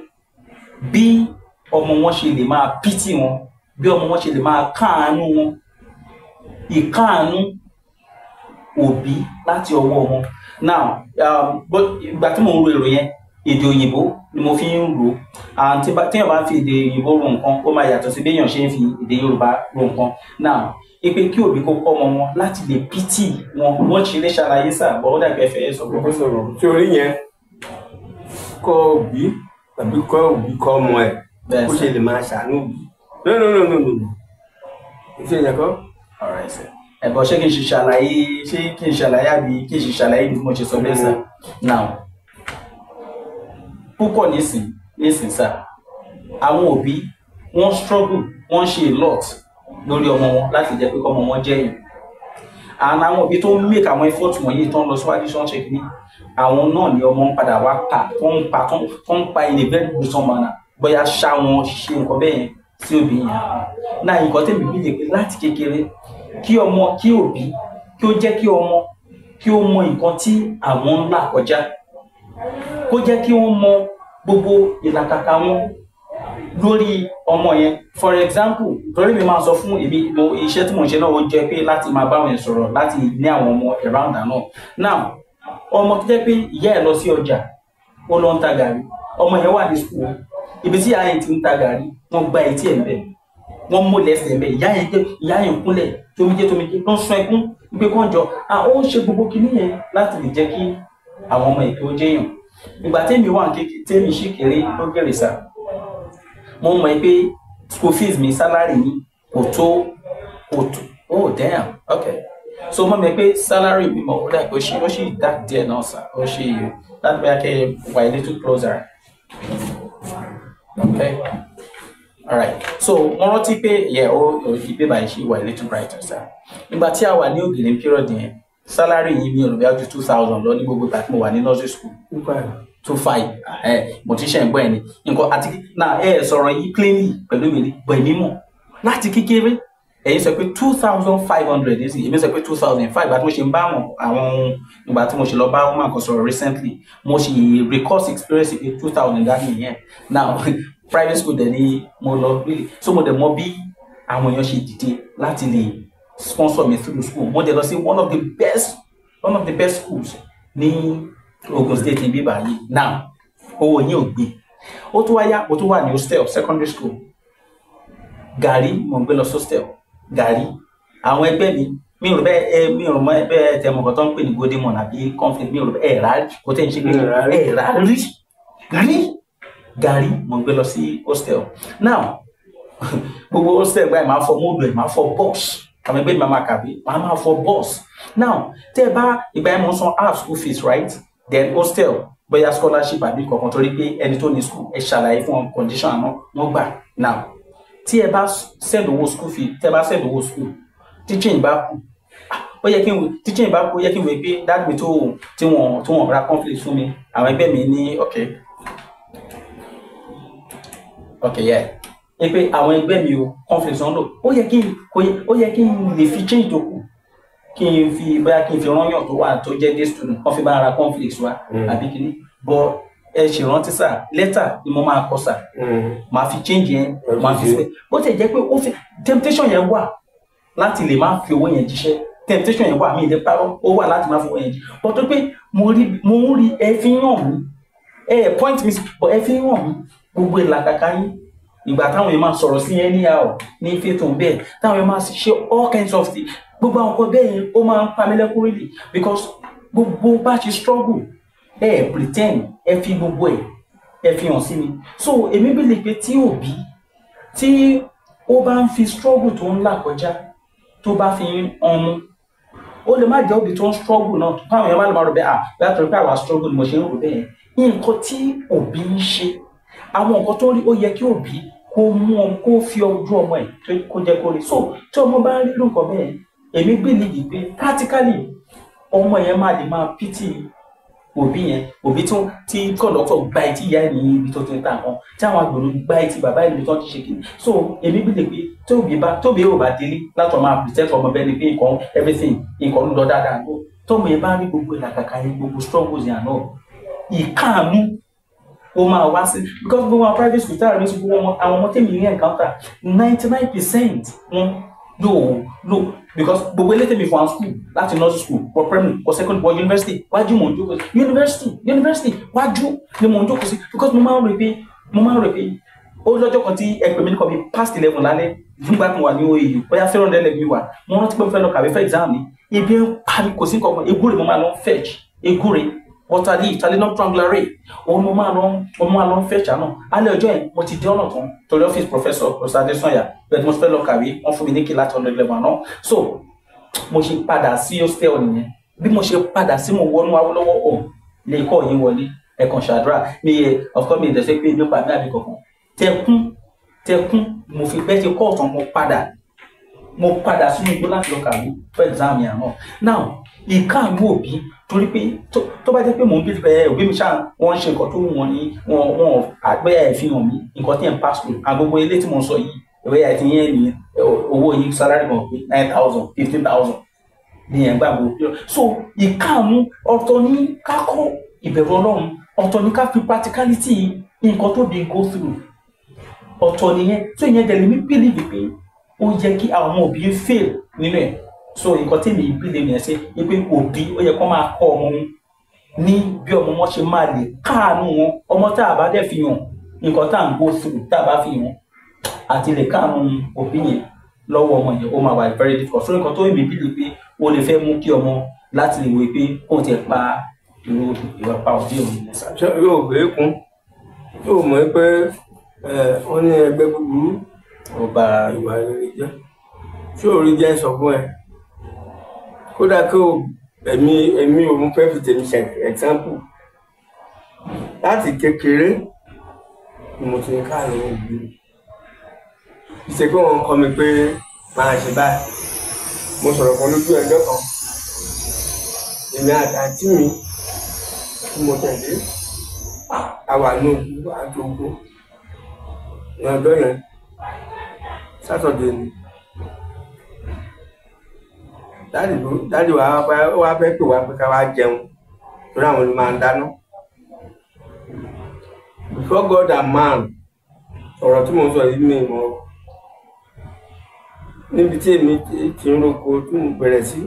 A: bí ọmọ wọn ṣe lè máa pity wọn, bí ọmọ wọn ṣe lè máa káàánú wọn, ìkáàánú òbí láti ọwọ́ wọn. Now, but ìgbà tí mò ń ro èrò yẹn, èdè òyìnbó ni mo fi ń rò, and téèyàn bá ń fi èdè òyìnbó ro nǹkan, ó máa yàtọ̀ sí béèyàn ṣe ń fi èdè Yorùbá ro nǹkan. Now, ipe kí òbí kó kọ́ ọmọ wọn láti lè pity wọn, wọ́n ṣe lè ṣàlàyé sà bọ́, ó dàgbẹ́ fẹ́ sọ.
B: Mo fẹ́ sọ̀rọ̀ tí orí yẹn, kọ́ òbí tàbí kọ́ òbí kọ́ ọmọ ẹ̀ bó ṣe lè máa ṣàánú òbí. No, no, no, no, no, no, ṣe yẹn kọ́.
A: Alright sir, ẹ̀bọ̀ ṣé kí n ṣe ṣàlàyé, ṣé kí n ṣàlàyé àbí kí n ṣe ṣàlàyé bí mo ṣe sọ bẹ́ẹ̀ sir? Now, púpọ̀ nísìn sir, àwọn òbí wọ́n struggle, wọ́n ṣe a lot lórí ọmọ wọn láti jẹ́ pé kọ́mọ wọn jẹ́ èèyàn, and àwọn òbí tó ń make àwọn effort wọ̀nyí, tó ń lọ síwájú, tó ń ṣe kìíní, àwọn náà ni ọmọ ń padà wá pa, tó ń pa in a very gruesome manner, bóyá ṣá wọn, ṣe nǹkan bẹ́ẹ̀ yẹn sí òbí yẹn náà. Nǹkan tèmi bí lè pé láti kékeré, kí ọmọ, kí òbí kí ó jẹ́ kí ọmọ kí ó mọ nǹkan tí àwọn ń là kọjá, kó jẹ́ kí wọ́n mọ gbogbo ìlàkàkà wọn lórí ọmọ yẹn. For example, torí mi máa sọ fún èmi, mo iṣẹ́ tí mò ń ṣe náà, ó jẹ́ pé láti máa bá wọn sọ̀rọ̀, láti ní àwọn ọmọ around náà. Now, ọmọ tó jẹ́ pé ìyá ẹ̀ lọ sí ọjà, ó lọ ń ta gàrí, ọmọ yẹn wà ní school, ibi tí ìyá yẹn ti ń ta gàrí, wọ́n gba etí ẹ̀ ńbẹ̀, wọ́n mú lẹ́sẹ̀ ńbẹ̀, ìyá yẹn ìyá yẹn kúnlẹ̀ tomijé tomijé ló ń sun ẹkún pé kán jọ à. Ó ń ṣe gbogbo kinní yẹn láti lè jẹ́ kí àwọn ọmọ ètò jẹ́yàn. Ìgbà tẹ́mi wà kékeré, tẹ́mi sì kéré ló gèrè sá, mo mọ̀ pé school fees mi, salary mi kò tó. Oh damn, okay. So mo mọ̀ pé salary mi mọ̀, ó dà pé ó ṣì dá díẹ̀ náà sá, ó ṣì láti bóyá kẹ́ wà a little closer. Okay, alright. So mo rántí pé yeah, ó ìgbé báyìí ṣì wà a little brighter sá. Ìgbà tí a wà ní Ògìrì period yẹn, salary yìí mi ò rò bí i ju 2,000 lọ ní gbogbo ìgbà tí mo wà ní nursery school. 2,500 ẹ mo ti ṣe ń gbọ́ ẹ ní nǹkan àti náà. Ẹ sọ̀rọ̀ yìí plainly pẹ̀lú mi rí bọ̀, èmi mọ̀ láti kékeré. Ẹ̀yin sọ pé 2,500 nísìnyí, èmi sọ pé 2,500. Ìgbà tí mo ṣe ń bá àwọn ìgbà tí mo ṣe lọ bá woman kan sọ̀rọ̀ recently, mo ṣe record experience pé 2,000 dání yẹn. Now private school dẹ̀ ni mo lọ really, so mo dẹ̀ mọ bí àwọn èèyàn ṣe dìde láti lè sponsor me through school. Mo dẹ̀ lọ sí one of the best schools ní Ogun State ní bíbá yìí. Now owó yín ò gbé. Ó tún wá yá, mo tún wà ní hostel, secondary school. Gàrí mo ń gbé lọ hostel, gàrí. Àwọn ẹgbẹ́ mi, mi ò rò bẹ́ẹ̀ ẹ, mi ò rò mọ́ bẹ́ẹ̀ tẹ mọ̀ nǹkan tó ń pè ní Golden Morn àbí cornflakes. Mi ò rò bẹ́ẹ̀ ẹ̀ rà kò tẹ́ ń ṣe pé ẹ̀ rà rí rí. Gàrí mo ń gbé lọ sí hostel. Now gbogbo hostel gbà ẹ̀, máa fọ móòdù ẹ̀, máa fọ bọ́ọ̀sì. Àwọn ẹgbẹ́ mi máa kàwé, máa fọ bọ́ọ̀sì. Now tẹ́ ẹ bá ìgbà yẹn, mo ń san half school fees, right? Then hostel, bóyá scholarship àbí kankan, torí pé ẹni tó ní school, ẹ ṣàlàyé fún wọn condition àná, wọ́n gbà. Now tí ẹ bá send owó school fee, tẹ́ bá send owó school, teaching bá kú, ó yẹ kí n teaching bá kú, ó yẹ kí n wò pé daddy mi tó tí wọ́n ra cornflakes fún mi. Àwọn ẹgbẹ́ mi ní okay, yeah, ẹ pé àwọn ẹgbẹ́ mi o, cornflakes wọn lò. Ó yẹ kí n lè fi change tó kù, kí n fi bóyá kí n fi rányàn tó wà tó jẹ́ day student kán fi bá ra cornflakes wa àbí kíní. But ẹ ṣèrántí sà, lẹ́tà ni mo máa kọ sà, màá fi change yẹn, màá fi síbẹ̀. Bó ti jẹ́ pé ó fi temptation yẹn wà láti lè má fi owó yẹn jíṣẹ́, temptation yẹn wà, mí ìdí parọ́, ó wà láti má fi owó yẹn jí. But tó pé mo rí, mo ń rí, ẹ fi hàn mí, ẹ point mi, but ẹ fi hàn mí gbogbo ìlàkàkà yín. Ìgbà táwọn yẹn máa sọ̀rọ̀ sí anyhow ní fètò bẹ́ẹ̀, táwọn yẹn máa ṣe all kinds of things, gbogbo àwọn nǹkan bẹ́ẹ̀ yẹn, ó máa ń pa mí lẹ́kún really, because gbogbo bá ṣe struggle, ẹ pretend, ẹ fi gbogbo ẹ fi hàn sí mi. So èmi believe pé tí òbí tí ó bá ń fi struggle tó ń là kọjá, tó bá fi ń ọmú, ó lè má jẹ́ òbí tó ń struggle náà, káwọn èèyàn má lè máa rò bẹ́ẹ̀, à bẹ́ẹ̀ tó rí pé àwa struggle ni mo ṣe ń rò bẹ́ẹ̀. Nǹkan tí òbí ń ṣe, àwọn nǹkan tó rí, ó yẹ kí òbí kó mú ọmọ, kó fi ojú ọmọ ẹ̀ kó jẹ́ kó rí. So tí ọmọ bá ń rí nǹkan bẹ́ẹ̀, èmi believe pé practically ọmọ yẹn máa lè máa pity òbí yẹn. Òbí tí kọ̀ǹdọ́tọ̀ gba etí ìyá ẹ̀ ní ibi tó ti ń ta nǹkan, tí àwọn agbèrò gba etí bàbá ẹ̀ níbi tó ti ṣe kìíní. So èmi believe pé tóbi bá tóbi ò bá délé láti máa pretend ọmọ bẹ́ẹ̀ ni pé nǹkan, everything, nǹkan ń lọ dáadáa, no. Tọ́mọ yẹn bá rí gbogbo ìlàkàkà yẹn, gbogbo struggles yẹn náà, ìkáàánú ó máa wá sí, because gbogbo àwọn private school táwọn ní, gbogbo wọn, àwọn ọmọ tèmi ní encounter, 99% wọn yóò no, because gbogbo ilé tèmi fún àwọn school, láti nursery school wọ primary, wọ secondary, wọ university, wájú mò ń jókòó sí. University wájú ni mò ń jókòó sí, because mo máa ń rò pé ó lọ́jọ́ kan tí ẹ pè mí ní kọ́ bí past 11 lálẹ́ nígbà tí mo wà ní OAU, bóyá 300 mi wà. Mo rántí pé mo fẹ́ lọ kàwé fẹ́ exam ni, ebi ń pa mi, kò sí nǹkan kan. Egúre mo máa lọ fetch, egúre, water leaf, Talinum triangulare, òun mo máa lọ fetch àná. Alẹ́ ọjọ́ yẹn, mo ti dé ọ̀nà tán torí ọ́fíìsì professor Adesanya bẹ́ẹ̀ tí mo fẹ́ lọ kàwé. Wọ́n fún mi ní kí láti 100 level àná. So mo ṣe padà sí hostel nìyẹn. Bí mo ṣe padà sí, mo wọnú Awólọ́wọ̀ ọ̀ lè kọ́ yín wọlé, ẹ̀kan ṣàdúrà mi yẹ. Of course, mi ì dẹ̀sẹ̀ pé ebi pa mí àbí kankan. Tẹkún tẹkún mo fi bẹ́ẹ̀ ṣe kọ́ ọ̀tàn, mo padà sínú igbó láti lọ kàwé fún exam yẹn àná. Now ìkáàánú òbí, torí pé tó bá jẹ́ pé mò ń bí ẹ òbí mi ṣáà, wọ́n ń ṣe nǹkan tó wù wọ́n ní wọ́n àgbẹ̀ ẹ̀ fi hàn mí nǹkan tí ẹ̀ ń pass through. And gbogbo ilé tí mo ń sọ yìí, ìwé ẹ̀ ti yẹn ní owó yìí, salary kan pé 9,000, 15,000 ní ẹ̀ ń gbà gbogbo. So ìkáàánú ọ̀tọ̀ ní ká kọ́ ìbẹ̀rù Ọlọ́run, ọ̀tọ̀ ní ká fi practicality nǹkan tó bí go through, ọ̀tọ̀ nìyẹn. So ìyẹn dẹ̀ lèmi believe pé ó yẹ kí àwọn òbí fail nínú ẹ̀. So nǹkan tí mi believe yẹn ṣe ni pé òbí ó yẹ kó máa kọ́ ọmọ wọn ní bí ọmọ wọn ṣe máa lè káàánú wọn. Ọmọ tá a bá dẹ̀ fi hàn nǹkan tá à ń go through, tá a bá fi hàn àti lè káàánú òbí yẹn lọ́wọ́ ọmọ yẹn, ó máa wà very difficult. So nǹkan tó mi believe pé ó lè fẹ́ mú kí ọmọ láti lè wò pé kóun ti pa irú ìwà pa òbí òun ní sá.
B: Ṣé yóò gbé kún yóò mọ̀ pé wọ́n ní ẹgbẹ́ búburú
A: ó bá
B: ìwà rere jẹ́? Ṣé orí jẹ́ sọ fún ẹ kódà kí o èmi òun fẹ́ fi tèmi ṣe example. Láti kékeré ni mo ti ní káàánú òbí mi. Ìṣe pé wọ́n kọ́ mi pé máa ṣe báyìí. Mo sọ̀rọ̀ kan lójú ẹjọ́ kan, èmi àti àǹtí mi tí mo tẹ̀lé, a wà ní ogun àti ogun ní ọjọ́ yẹn, Saturday ni. Daddy wa wá fẹ́ pè wá pé ká wá jẹun, torí àwọn ló máa ń dáná. Before God and man, ọ̀rọ̀ tí mo ń sọ yìí mi mọ̀ níbi tí èmi ti ń roko tí mo bẹ̀rẹ̀ sí,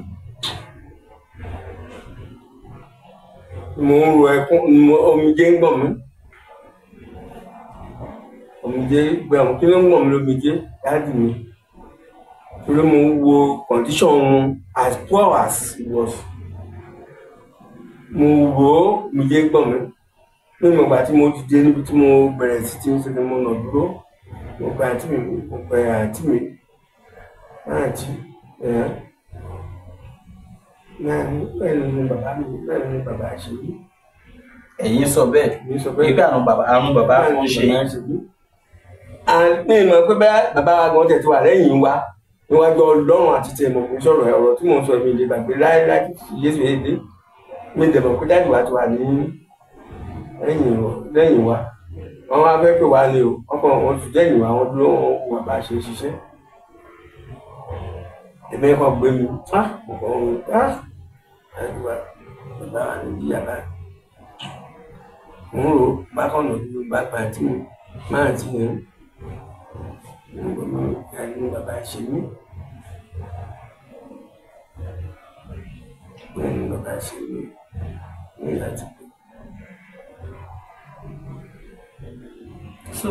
B: mo ń ro ẹkún, omijé ń gbọ̀n mí, omijé gbọ̀n mí. Kí ló ń gbọ̀n mí lómijé? Daddy mi, torí mo ń wo condition wọn as poor as it was, mo wò ó, omijé gbọ̀n mí. Ní ìgbà tí mo dìde níbi tí mo bẹ̀rẹ̀ sí ti ń ṣe ni mo nà dúró, mo pe àǹtí mi, mo pe àǹtí mi, àǹtí ẹ̀ bẹ́ẹ̀ ni bàbá mi, bẹ́ẹ̀ ni bàbá ṣe mí.
A: Ẹ̀yin sọ bẹ́ẹ̀
B: Mi sọ bẹ́ẹ̀.
A: Pé àrùn bàbá ń ṣe yín.
B: Mi mọ̀ pé bẹ́ẹ̀ bàbá wa gan tẹ̀ ti wà lẹ́yìn wa níwájú Ọlọ́run àti tẹ̀ mọ̀ fún sọ̀rọ̀. Ọ̀rọ̀ tí mò ń sọ, mi lè gbàgbé láéláé Jésù èdè. Mi dẹ̀ mọ̀ pé daddy wa ti wà ní lẹ́yìn wa. Wọ́n wá fẹ́ pè wá ní o, wọ́n kàn wọ́n ti dẹ́yìn wa, wọ́n dúró, wọ́n wà bá a ṣe ṣiṣẹ́. Èmi kàn gbé mi, mo kàn ń daddy wa, bàbá wa ní jíyà báyìí. Mo ń rò bákan náà dúró bá pa àǹtí mi, máa àǹtí yẹn ní bàbá ṣe mí, ní bàbá ṣe mí ní láti pè.
A: So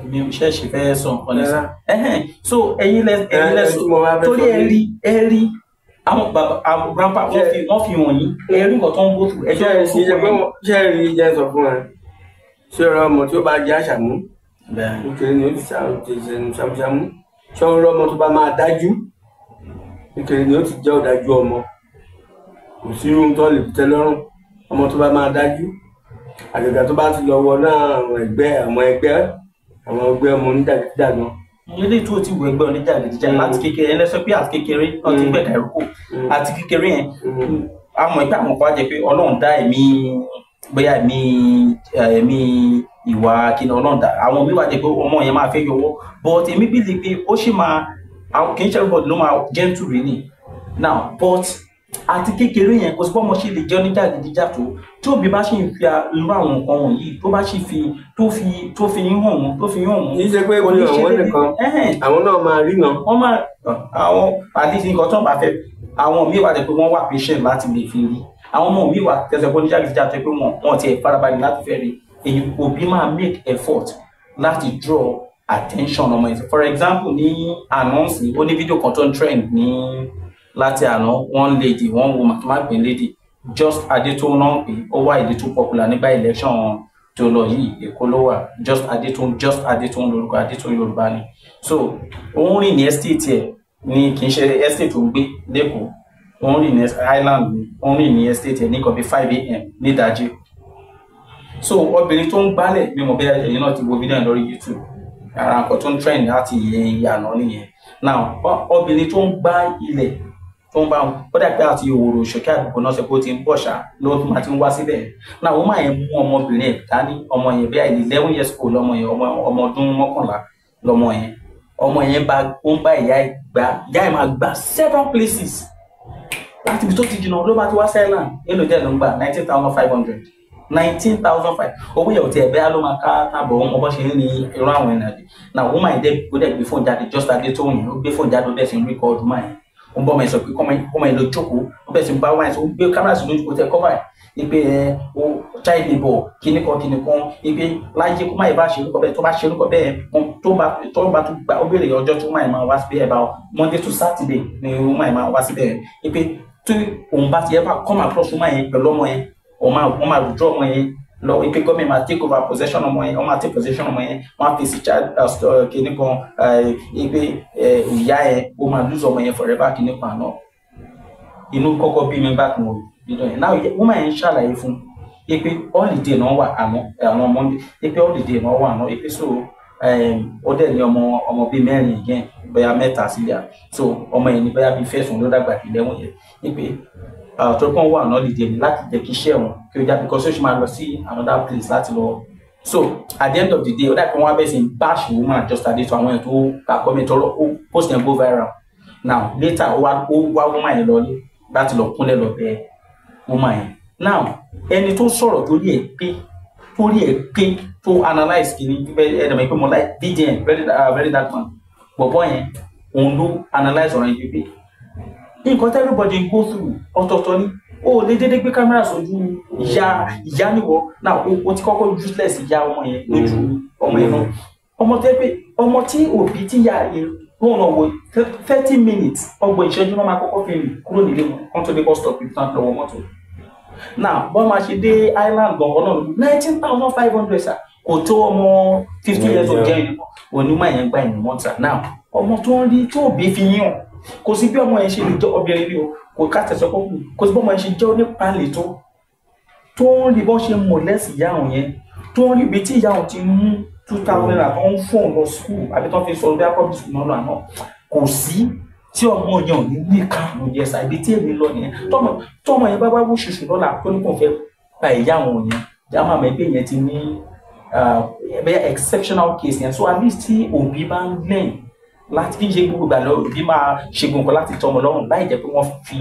A: mi ò ṣẹ̀ṣẹ̀ fẹ́ sọ nǹkan lẹ́sìn. So ẹ̀yin lẹ sọ
B: Tí mo wá fẹ́
A: torí
B: sọ
A: ẹ rí, ẹ rí àwọn bàbá, àwọn grandpa, wọ́n fi wọ̀nyí, ẹ rí nǹkan tó ń go through ẹjọ́
B: Ṣé ẹ ṣe pé ṣé ẹ rí jẹ́ sọ fún ẹ, ṣé ọ̀rọ̀ ọmọ tí ó bá jẹ́ àṣàmú nítorí ni ó ti ṣẹnu ṣámúṣámú? Ṣé ọ̀rọ̀ ọmọ tó bá máa dájú nítorí ni ó ti jẹ́ ọ̀dájú ọmọ? Kò sí irú tó lè tẹ́ lọ́rùn ọmọ tó bá máa dájú, àgàgà tó bá ti lọ wọ náà àwọn ẹgbẹ́ ọmọ oníjàgídíjàgan.
A: Ilé tó ti wọ ẹgbẹ́ oníjàgídíjàgan láti kékeré, ẹ lẹ́sọ pé àti kékeré náà ti gbẹ̀ka ìrókò àti kékeré yẹn. Àmọ́ ìpè àwọn kan á jẹ́ pé Ọlọ́run dá ẹ̀mí, bóyá ẹ̀mí ìwà kíni Ọlọ́run dá àwọn míì wá jẹ́ pé ọmọ yẹn máa fẹ́ yọwọ́, but èmi believe pé ó ṣì máa àwọn, kì í ṣe everybody ló máa gentle really now. But àti kékeré yẹn, kò sí bọ́mọ ṣe lè jẹ́ oníjàgídíjà tó, tí òbí bá ṣì ń fi irú àwọn nǹkan wọ̀nyí tó bá ṣì fi tó fi ń hàn wọ́n, tó fi ń hàn wọ́n.
B: Kì í ṣe pé kò ní àwọn nìkan, àwọn náà máa rí náà.
A: Wọ́n máa àwọn àdìsí nǹkan tó ń bá fẹ́. Àwọn míì wà tẹ́ pé wọ́n wà patient láti lè fi rí. Àwọn ọmọ míì wà tẹ́sẹ̀ pé oníjàgídíjà tẹ́ pé wọ́n tiẹ̀ farabalẹ̀ láti fẹ́ rí. Èyí òbí máa make effort láti draw attention ọmọ yẹn. For example, ní àná sí, ó ní fídíò kan tó ń trend ní láti àná. One lady, one woman tó máa ń pè ní lady Just Adétòun náà pé ó wà ìdí tó popular nígbà election tó lọ yìí. Èkó ló wà. Just Adétòun, Just Adétòun lórúkọ, Adétòun Yorùbá ni. So òun rìn ní estate ẹ̀ ní, kì í ṣe estate tó ń gbé lẹ́kọ̀ọ́, òun rìn ní island ni, òun rìn ní estate ẹ̀ ní nǹkan bíi 5 a.m. nídàájí. So obìnrin tó ń gbálẹ̀, mi mọ̀ bẹ́ẹ̀, ẹ̀yin náà ti wo fídíò yẹn lórí YouTube, ara nǹkan tó ń trend láti ìyẹn àná nìyẹn. Now obìnrin tó ń gbá ilẹ̀, tó ń bá wọn, ó dà pé àti òwòrò ṣòkè àdúgbò náà ṣe pé ó ti ń bọ̀ ṣá ló tún máa ti ń wá síbẹ̀. Now wọ́n máa yẹn mú ọmọbìnrin ẹ̀ dání, ọmọ yẹn bí i 11 years old lọmọ yẹn, ọmọ ọdún 11 lọmọ yẹn. Ọmọ yẹn bá ó ń bá ìyá ẹ̀ gbá, ìyá ẹ̀ máa gbá several places láti ibi tó ti jìnnà ló bá ti wá sẹ́làn. Èlò jẹ́ ló ń gbà? 19,500, 19,500. Owó yẹn ò tiẹ̀ bẹ́ẹ̀ ló máa ká tábọ̀ ọmọ bọ́ ṣe ń ní irú àwọn ìrìnàjò. Now woman yẹn dẹ́, ó dẹ̀ gbé fóònù jáde, Just Adétóun yẹn, ó gbé fóònù jáde, ó bẹ̀ sí ń record woman yẹn. Ó ń bọ́ ọmọ yẹn sọ pé kọ́mọ yẹn lọ jókòó. Ó bẹ̀ sí ń bá wáyé sọ, ó gbé kámẹ́rà sí lójú, kó tẹ cover ẹ̀ ní pé ẹ ó child labour kíní kan kíní kan, ní pé láyé kó má yẹ bá ṣe orúkọ bẹ́ẹ̀, tó bá ṣe orúkọ bẹ́ẹ̀, tó bá tún gbà. Ó béèrè ọjọ́ tó máa máa wá síbẹ̀ ẹ̀ bá Monday to Saturday ni ó máa máa wá síbẹ̀, ní pé tí òun bá ti ever come across woman yẹn pẹ̀lú ọmọ yẹn, òun máa withdraw ọmọ yẹn lọ, pé gọ́ọ̀mẹ̀ máa take over possession ọmọ yẹn, wọ́n máa take possession ọmọ yẹn, wọ́n á fi sí child kíní kan, pé ìyá yẹn ó máa lose ọmọ yẹn forever kíní kan àná. Inú kọ́kọ́ bí mi bá kan wò nínú yẹn. Now woman yẹn ń ṣàlàyé fún un pé holiday náà wà àná, àwọn ọmọ pé holiday náà wà àná, pé so ó dẹ̀ ní ọmọ bíi mẹ́rin again, bóyá mẹ́ta sílẹ̀. So ọmọ yẹn ní bóyá bíi fẹ̀sùn ló dàgbà jù lẹ́wọ̀n yẹn, ní pé tó kàn wà náà holiday ni láti jẹ́ kí iṣẹ́ wọn kí ó já, because ó ṣe máa lọ sí another place láti lọ. So at the end of the day, ó dà pé wọ́n á bẹ̀ sí bash woman Just Adétòun. Àwọn èèyàn tó kà comment ọ̀rọ̀, ó post yẹn go viral. Now later ó wá woman yẹn lọlé láti lọ kúnlẹ̀ lọ bẹ̀ woman yẹn. Now ẹni tó sọ̀rọ̀ torí ẹ̀ pé torí ẹ̀ pé tó analyse kìíní ẹ̀dẹ̀mọ̀ pé mo like VDM, very dark man, bọ̀bọ̀ yẹn òun ló analyse ọ̀rọ̀ yẹn pé nǹkan tí everybody go through ọ̀tọ̀ọ̀tọ̀ ni. O lè dédé gbé kámẹ́rà sójú ìyá níwọ náà, o ti kọ́kọ́ useless ìyá ọmọ yẹn lójú ọmọ yẹn náà. Ọmọ tó yẹ pé ọmọ tí òbí tí ìyá yẹn wọn náà wọ 30 minutes, ọgbọ̀n ìṣẹ́jú náà máa kọ́kọ́ fi rìn kúrò nílé wọn kán tó dé bus stop ibi tán lọ́wọ́ mọ́tò. Now bọ́n máa ṣe dé island gangan náà, 19,500 sir, kò tó ọmọ 50 years old jẹ́ ìlú onímọ̀ yẹn gba ìlú mọ́tà. Now ọmọ tó ń rí tó òbí fi yín hàn, kò sí bí ọmọ yẹn ṣe lè jẹ́ obìnrin rí o, kò ká tẹ̀sán kó kù, kò sí bí ọmọ yẹn ṣe jẹ́ onípalẹ̀ tó ń rí bọ́n ṣe mọ̀lẹ́sì ìyá òun yẹn, tó ń rí ibi tí ìyá òun ti mú 2,000 naira tó ń fún òun lọ school àbí tó ń fi sọ bí akọ́bí school náà lọ àná, kò sí tí ọmọ yẹn ò ní ní kàánú yẹn sà. Ibi tí èmi lọ nìyẹn. Tọmọ yẹn bá wá wú ṣùṣù lọ́la tó ní kò fẹ́ pa ìyá òun yẹn, ìyá màmá ẹgbẹ́ yẹn ti ní bẹ́ẹ̀ exceptional case yẹn. So at least tí òbí bá ń lẹ́yìn láti kí n ṣe gbogbo ìgbà lọ òbí máa ṣe gbogbo nǹkan láti tọ́mọ lọ́rùn láì jẹ́ pé wọ́n fi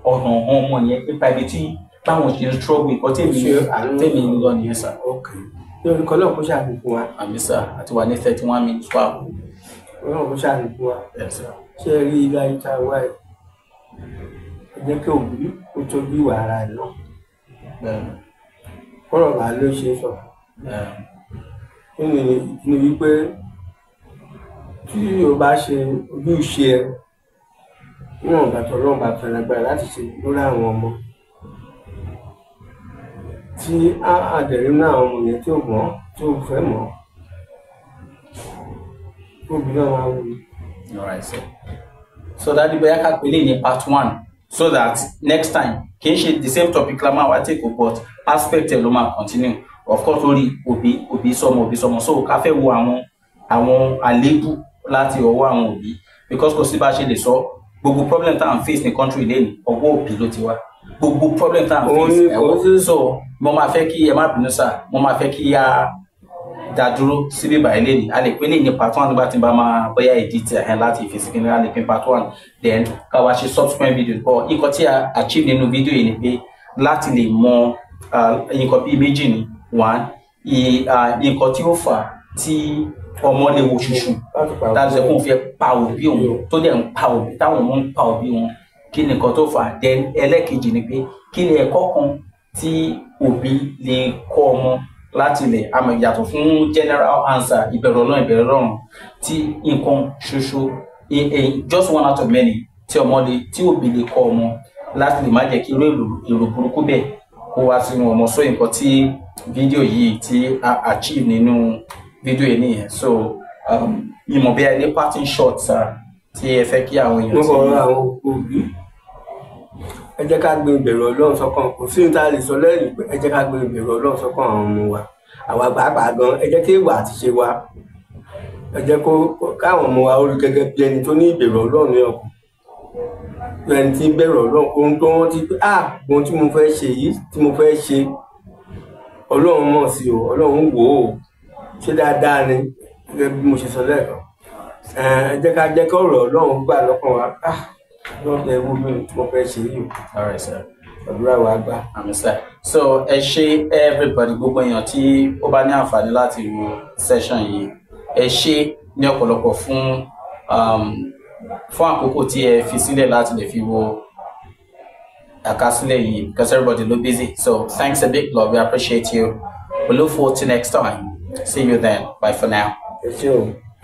A: ọ̀nà hàn ọmọ yẹn nípa ibi tí báwọn ṣe ń struggle. Nǹkan tèmi ń lọ nìyẹn sà.
B: Ní orúkọ náà kó ṣàánú fún wa.
A: Àmín sà, àti wà ní 31 minutes wà.
B: Ọlọ́run kó ṣàánú fún wa. Ṣé ẹ rí ilé ayé tá a wá ẹ̀? Ẹ jẹ́ kí òbí ó tọ́jú ìwà ara ẹ̀ náà. Kọ́rọ̀ bá ló ṣe sọ. Kí ni ìdí wípé tí o bá ṣe ojúṣe ẹ níwọ̀n bàtọ̀ ọlọ́run bá fẹ́ lágbára láti ṣe lórí àwọn ọmọ tí á àdẹ̀rí náà, àwọn ọmọ yẹn tí ò mọ̀, tí ò fẹ́ mọ̀, tóbi náà máa wù.
A: Alright, so daddy, bóyá ká pè lè ní part 1 so that next time kì í ṣe the same topic la máa wá take up, but aspect ẹ̀ ló máa continue, of course, lórí òbí, òbí sọmọ, òbí sọmọ. So ká fẹ́ wo àwọn àléébù láti ọwọ́ àwọn òbí, because kò sí bá ṣe lè sọ, gbogbo problem tá à ń face ní country lẹ́nu, ọwọ́ òbí ló ti wá, gbogbo problem tá à ń face ẹ̀wọ̀. So mo máa fẹ́ kí ẹ má bínú sà, mo máa fẹ́ kí a dá dúró síbí báyìí lẹ́nu. A lè pín ní part 1 nígbà tí n bá máa bóyá edit ẹ̀ láti fi sí kíni, a lè pín part 1, then ká wá ṣe subsequent video. But nǹkan tí a achieve nínú video yìí ni pé láti lè mọ nǹkan bíi méjì ni. One, nǹkan tí ó fà tí ọmọ lè wo ṣùṣù láti sọ pé òun fẹ́ pa òbí òun, tó dẹ̀ ń pa òbí, táwọn ọmọ ń pa òbí wọn, kí ni nǹkan tó fà? Then ẹlẹ́kejì ni pé kí ni ẹ̀kọ́ kan tí òbí lè kọ́ ọmọ láti ilẹ̀, àmọ́ ìyàtọ̀ fún general answer ìbẹ̀rù Ọlọ́run, ìbẹ̀rù Ọlọ́run, tí nǹkan ṣoṣo, just one out of many tí ọmọ lè, tí òbí lè kọ́ ọmọ láti lè má jẹ́ kí irú èrò burúkú bẹ́ẹ̀ kó wá sínú ọmọ. So nǹkan tí fídíò yìí tí a achieve nínú fídíò yìí nìyẹn. So ìmọ̀ bí i ní parting shot sir tí ẹ fẹ́ kí àwọn èèyàn.
B: Mo kọ̀ ọ́ àwọn òbí, ẹ jẹ́ ká gbé ìbẹ̀rù Ọlọ́run sọ́kàn. Kò sí ní tá a lè sọ lẹ́yìn pé ẹ jẹ́ ká gbé ìbẹ̀rù Ọlọ́run sọ́kàn àwọn ọmọ wa, àwa pàápàá gan. Ẹ jẹ́ kí ìwà àti ṣe wa, ẹ jẹ́ kó káwọn ọmọ wa ó rí gẹ́gẹ́ bí ẹni tó ní ìbẹ̀rù Ọlọ́run ní ọkàn, ẹni tí ń bẹ̀rù Ọlọ́run, ohun tó rántí pé ah, ohun tí mo fẹ́ ṣe yìí, tí mo fẹ́ ṣe, Ọlọ́run mọ̀ sí o, Ọlọ́run wò ó, ṣé dáadáa ni? Gẹ́gẹ́ bí mo ṣe sọ lẹ́ẹ̀kan, ẹ jẹ́ ká jẹ́ kí ọ̀rọ̀ Ọlọ́run gbà lọ́kàn wa. Ah, lọ́dọ̀ ewu mi tí mo fẹ́ ṣe yìí.
A: All right, sir.
B: Àdúrà wa gbà.
A: Àmín sir. So ẹ ṣé everybody, gbogbo èèyàn tí ó bá ní àǹfààní láti wo session yìí, ẹ ṣé ní ọ̀pọ̀lọpọ̀ fún àkókò tí ẹ fi sílẹ̀ láti lè fi wo àkásílẹ̀ yìí, because everybody ló busy. So thanks a big lot, we appreciate you. We look forward to next time. See you then. Bye for now.
B: Ẹ ṣé o.